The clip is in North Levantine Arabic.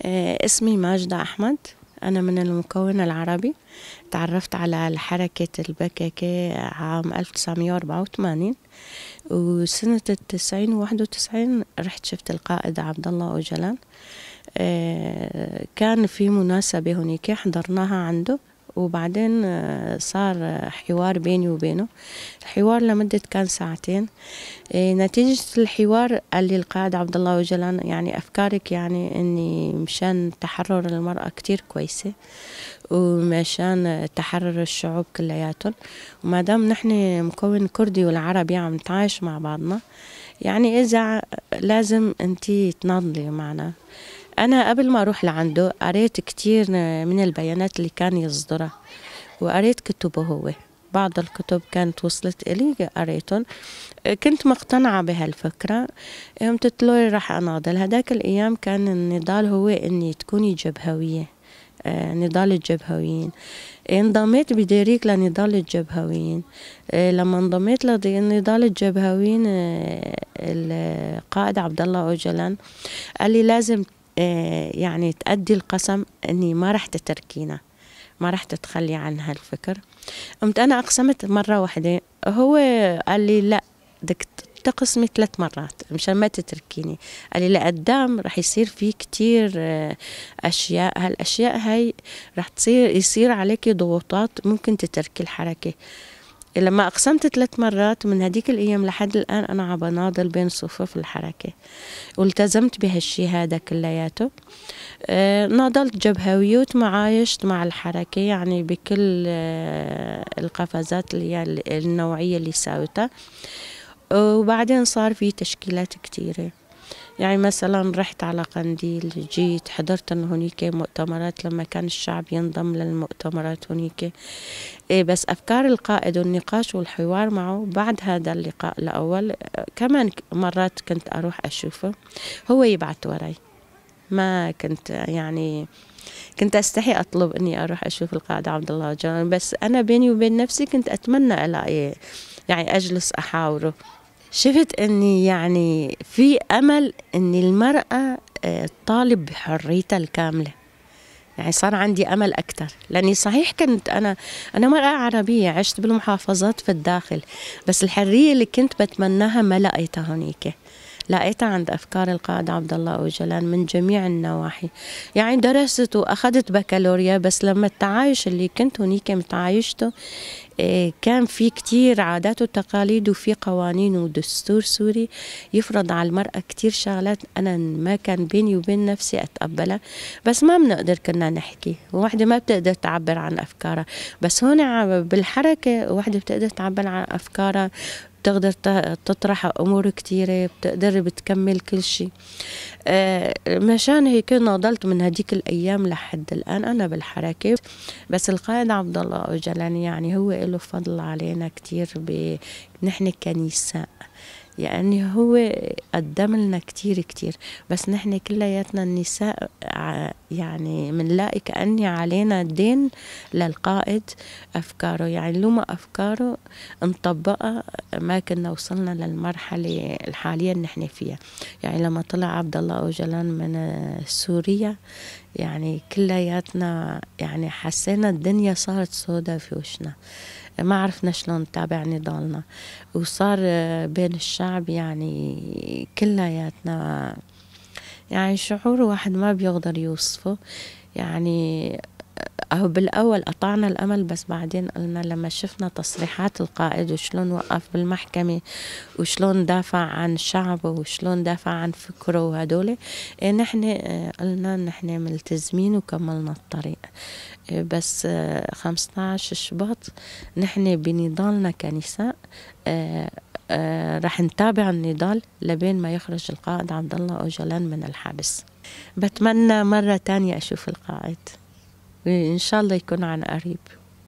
اسمي ماجدة أحمد، أنا من المكوّن العربي. تعرّفت على الحركة البككة عام 1984، وسنة 90 و91 رحت شفت القائد عبد الله أوجلان. كان في مناسبة هونيك حضرناها عنده، وبعدين صار حوار بيني وبينه، الحوار لمدة كان ساعتين. نتيجة الحوار قال لي القائد عبد الله أوجلان: يعني أفكارك يعني إني مشان تحرر المرأة كتير كويسة ومشان تحرر الشعوب كلّياتُن، وما دام نحن مكوّن كردي والعربي عم نتعايش مع بعضنا، يعني إذا لازم إنتي تناضلي معنا. أنا قبل ما أروح لعنده قريت كتير من البيانات اللي كان يصدرها، وقريت كتبه، هو بعض الكتب كانت وصلت إلي قريتن، كنت مقتنعة بهالفكرة. قمت قلت له رح أناضل. هداك الأيام كان النضال هو إني تكوني جبهوية، نضال الجبهويين. انضميت بديريك لنضال الجبهويين. لما انضميت لنضال الجبهويين، القائد عبد الله أوجلان قال لي: لازم يعني تأدي القسم إني ما رح تتركينا، ما رح تتخلي عن هالفكر. قمت أنا أقسمت مرة واحدة، هو قال لي: لا، بدك تقسمي 3 مرات مشان ما تتركيني. قال لي: لقدام رح يصير في كتير أشياء، هالأشياء هاي رح تصير يصير عليك ضغوطات، ممكن تتركي الحركة. لما أقسمت 3 مرات، من هديك الأيام لحد الآن أنا عم بناضل بين صفوف الحركة والتزمت بهالشي هذا كلياته. ناضلت جبهوية وتعايشت مع الحركة يعني بكل القفزات اللي هي النوعية اللي ساوتها. وبعدين صار في تشكيلات كتيرة، يعني مثلا رحت على قنديل، جيت حضرت هونيك مؤتمرات لما كان الشعب ينضم للمؤتمرات هونيك. إيه، بس أفكار القائد والنقاش والحوار معه بعد هذا اللقاء الأول، كمان مرات كنت أروح أشوفه، هو يبعث وراي. ما كنت يعني كنت أستحي أطلب إني أروح أشوف القائد عبد الله أوجلان، بس أنا بيني وبين نفسي كنت أتمنى ألاقي يعني أجلس أحاوره. شفت إني يعني في أمل إن المرأة تطالب بحريتها الكاملة، يعني صار عندي أمل أكثر، لأني صحيح كنت أنا مرأة عربية عشت بالمحافظات في الداخل، بس الحرية اللي كنت بتمناها ما لقيتها هونيك، لقيتها عند أفكار القائد عبد الله أوجلان من جميع النواحي. يعني درست وأخذت بكالوريا، بس لما التعايش اللي كنت هونيك متعايشته، كان في كتير عادات وتقاليد وفي قوانين ودستور سوري يفرض على المرأة كتير شغلات أنا ما كان بيني وبين نفسي أتقبلها، بس ما بنقدر كنا نحكي، وحدة ما بتقدر تعبر عن أفكارها. بس هون بالحركة وحدة بتقدر تعبر عن أفكارها، بتقدر تطرح أمور كتيرة، بتقدر بتكمل كل شيء. مشان هيك ناضلت من هديك الأيام لحد الآن أنا بالحركة. بس القائد عبد الله أوجلان يعني هو له فضل علينا كتير، نحن كنساء، يعني هو قدم لنا كتير كتير، بس نحن كلياتنا النساء يعني منلاقي كأني علينا دين للقائد أفكاره، يعني لو ما أفكاره نطبقها ما كنا وصلنا للمرحلة الحالية اللي نحن فيها. يعني لما طلع عبد الله أوجلان من سوريا، يعني كلياتنا يعني حسينا الدنيا صارت سودا في وشنا، ما عرفنا شلون نتابع نضالنا، وصار بين الشعب يعني كلياتنا يعني شعور واحد ما بيقدر يوصفه. يعني هو بالأول قطعنا الأمل، بس بعدين قلنا لما شفنا تصريحات القائد وشلون وقف بالمحكمة وشلون دافع عن شعبه وشلون دافع عن فكره وهدول، نحن قلنا نحن ملتزمين وكملنا الطريق. بس 15 شباط نحن بنضالنا كنساء رح نتابع النضال لبين ما يخرج القائد عبد الله أوجلان من الحبس. بتمنى مرة تانية أشوف القائد، إن شاء الله يكون عن قريب.